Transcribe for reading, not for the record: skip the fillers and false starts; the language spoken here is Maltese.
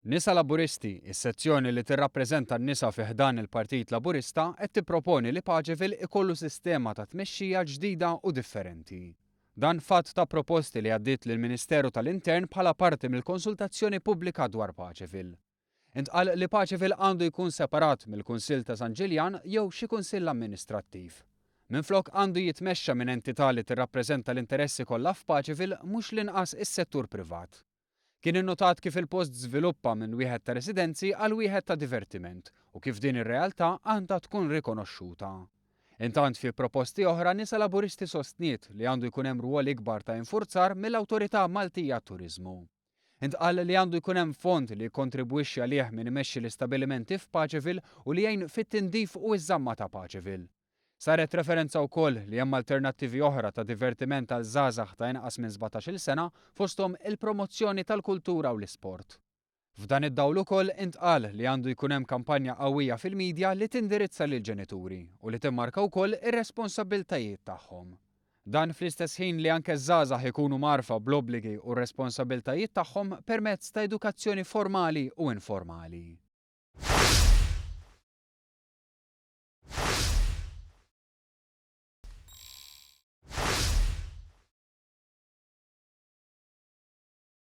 Nisa Laburisti, is-sezzjoni li tirrappreżenta n-nisa fi ħdan il-Partit Laburista qed tipproponi li Paceville ikollu sistema ta' tmexxija ġdida u differenti. Dan f'għadd ta' proposti li għaddiet lill-Ministeru tal-Intern bħala parti mill-konsultazzjoni pubblika dwar Paceville. Intqal li Paceville għandu jkun separat mill-Kunsill ta' San Ġiljan jew xi kunsill amministrattiv. Minflok għandu jitmexxa minn entità li tirrappreżenta l-interessi kollha f'Paceville mhux l-inqas is-settur privat. Kien innutat kif il-post żviluppa minn wieħed ta' residenzi għal wieħed ta' divertiment u kif din ir-realtà għandha tkun rikonoxxuta. Intant fi proposti oħra Nisa Laburisti sostniet li għandu jkun hemm rwol ikbar ta' infurzar mill-Awtorità Maltija għat-Turiżmu. Intqal li għandu jkun hemm fond li jikkontribwixxi għalih min imexxi l-istabilimenti f'Paceville u li jgħin fit-tindif u ż-żamma ta' Paceville. Saret referenza wkoll li hemm alternattivi oħra ta' divertiment għal żgħażagħ ta' inqas minn 17-il sena fosthom il-promozzjoni tal-kultura u l-isport. F'dan id-dawl ukoll intqal li għandu jkun hemm kampanja qawwija fil-media li tindirizza lill-ġenituri u li timmarka wkoll ir-responsabbiltajiet tagħhom. Dan fl-istess ħin li anke ż-żgħażagħ ikunu mgħarrfa bl-obbligi u r-responsabbiltajiet tagħhom permezz ta' edukazzjoni formali u informali.